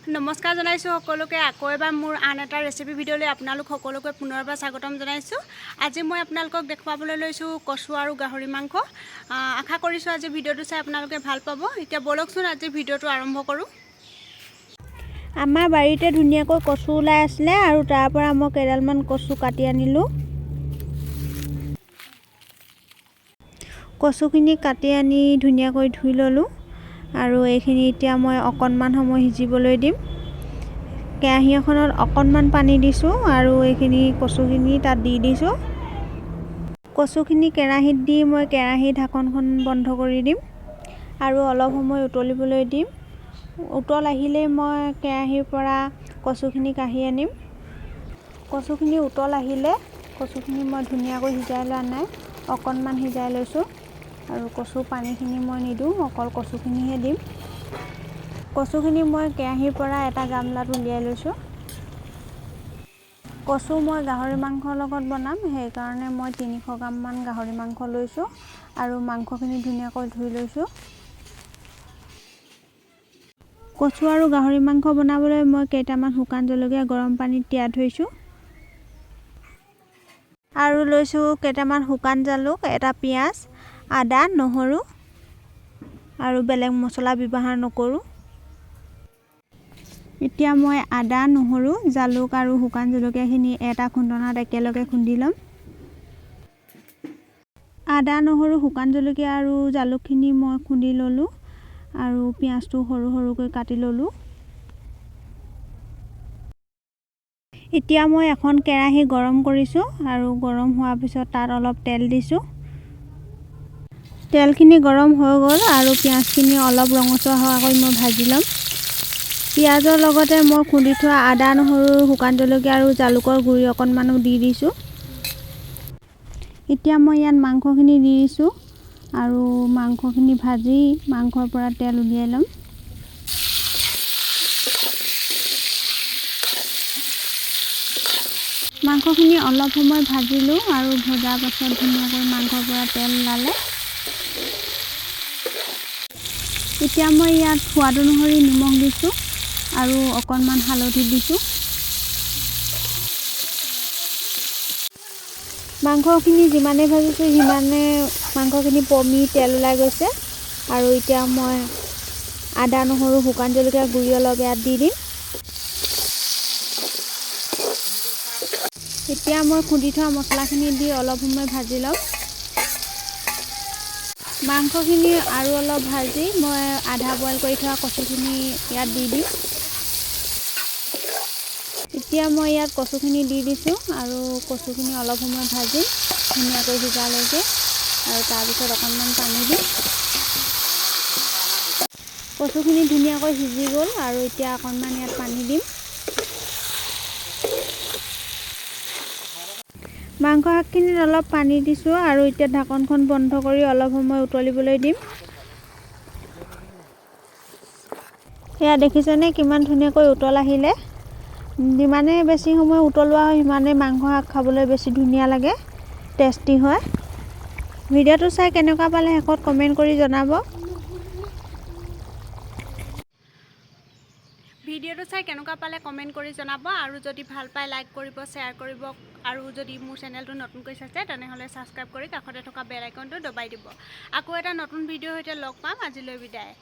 নমস্কাৰ জনাইছোঁ সকলোকে। আকৌ এবাৰ মোৰ আন এটা ৰেচিপি ভিডিঅ'লৈ আপোনালোক সকলোকে পুনৰ এবাৰ স্বাগতম জনাইছোঁ। আজি মই আপোনালোকক দেখুৱাবলৈ লৈছোঁ কচু আৰু গাহৰি মাংস। আশা কৰিছোঁ আজি ভিডিঅ'টো চাই আপোনালোকে ভাল পাব। এতিয়া ব'লকচোন, আজি ভিডিঅ'টো আৰম্ভ কৰোঁ। আমাৰ বাৰীতে ধুনীয়াকৈ কচু ওলাই আছিলে আৰু তাৰ পৰা মই কেইডালমান কচু কাটি আনিলোঁ। কচুখিনি কাটি আনি ধুনীয়াকৈ ধুই ল'লোঁ আৰু এইখিনি এতিয়া মই অকণমান সময় সিজিবলৈ দিম। কেৰাহী এখনত অকণমান পানী দিছোঁ আৰু এইখিনি কচুখিনি তাত দি দিছোঁ। কচুখিনি কেৰাহীত দি মই কেৰাহী ঢাকনখন বন্ধ কৰি দিম আৰু অলপ সময় উতলিবলৈ দিম। উতল আহিলেই মই কেৰাহীৰ পৰা কচুখিনি কাঢ়ি আনিম। কচুখিনি উতল আহিলে, কচুখিনি মই ধুনীয়াকৈ সিজাই লোৱা নাই, অকণমান সিজাই লৈছোঁ আৰু কচু পানীখিনি মই নিদিওঁ, অকল কচুখিনিহে দিম। কচুখিনি মই কেৰাহীৰ পৰা এটা গামলাত উলিয়াই লৈছোঁ। কচু মই গাহৰি মাংসৰ লগত বনাম, সেইকাৰণে মই 300 গ্ৰামমান গাহৰি মাংস লৈছোঁ আৰু মাংসখিনি ধুনীয়াকৈ ধুই লৈছোঁ। কচু আৰু গাহৰি মাংস বনাবলৈ মই কেইটামান শুকান জলকীয়া গৰম পানীত তিয়াই থৈছোঁ আৰু লৈছোঁ কেইটামান শুকান জালুক, এটা পিঁয়াজ, আদা, নহৰু আৰু বেলেগ মছলা ব্যৱহাৰ নকৰোঁ। এতিয়া মই আদা, নহৰু, জালুক আৰু শুকান জলকীয়াখিনি এটা খুন্দনাত একেলগে খুন্দি ল'ম। আদা, নহৰু, শুকান জলকীয়া আৰু জালুকখিনি মই খুন্দি ল'লোঁ আৰু পিঁয়াজটো সৰু সৰুকৈ কাটি ল'লোঁ। এতিয়া মই এখন কেৰাহী গৰম কৰিছোঁ আৰু গৰম হোৱাৰ পিছত তাত অলপ তেল দিছোঁ। তেলখিনি গৰম হৈ গ'ল আৰু পিঁয়াজখিনি অলপ ৰঙচুৱা হোৱাকৈ মই ভাজি ল'ম। পিঁয়াজৰ লগতে মই খুন্দি থোৱা আদা, নহৰু, শুকান জলকীয়া আৰু জালুকৰ গুড়ি অকণমানো দি দিছোঁ। এতিয়া মই ইয়াত মাংসখিনি দি দিছোঁ আৰু মাংসখিনি ভাজি মাংসৰ পৰা তেল উলিয়াই ল'ম। মাংসখিনি অলপ সময় ভাজিলোঁ আৰু ভজাৰ পাছত ধুনীয়াকৈ মাংসৰ পৰা তেল ওলালে। এতিয়া মই ইয়াত সোৱাদ অনুসৰি নিমখ দিছোঁ আৰু অকণমান হালধি দিছোঁ। মাংসখিনি যিমানেই ভাজিছোঁ, সিমানে মাংসখিনি পমি তেল ওলাই গৈছে আৰু এতিয়া মই আদা, নহৰু, শুকান জলকীয়া গুড়ি অলপ ইয়াত দি দিম। এতিয়া মই খুন্দি থোৱা মছলাখিনি দি অলপ সময় ভাজি ল'ম। মাংসখিনি আৰু অলপ ভাজি মই আধা বইল কৰি থোৱা কচুখিনি ইয়াত দি দিম। এতিয়া মই ইয়াত কচুখিনি দি দিছোঁ আৰু কচুখিনি অলপ সময় ভাজিম ধুনীয়াকৈ সিজালৈকে আৰু তাৰপিছত অকণমান পানী দিম। কচুখিনি ধুনীয়াকৈ সিজি গ'ল আৰু এতিয়া অকণমান ইয়াত পানী দিম। মাংস শাকখিনিত অলপ পানী দিছোঁ আৰু এতিয়া ঢাকনখন বন্ধ কৰি অলপ সময় উতলিবলৈ দিম। সেয়া দেখিছেনে, কিমান ধুনীয়াকৈ উতল আহিলে? যিমানেই বেছি সময় উতলোৱা হয়, সিমানেই মাংস শাক খাবলৈ বেছি ধুনীয়া লাগে, টেষ্টি হয়। ভিডিঅ'টো চাই কেনেকুৱা পালে শেষত কমেণ্ট কৰি জনাব। ভিডিঅ'টো চাই কেনেকুৱা পালে কমেণ্ট কৰি জনাব আৰু যদি ভাল পায় লাইক কৰিব, শ্বেয়াৰ কৰিব আৰু যদি মোৰ চেনেলটো নতুনকৈ চাইছে, তেনেহ'লে ছাবস্ক্ৰাইব কৰি কাষতে থকা বেল আইকনটো দবাই দিব। আকৌ এটা নতুন ভিডিঅ'ৰ সৈতে লগ পাম। আজিলৈ বিদায়।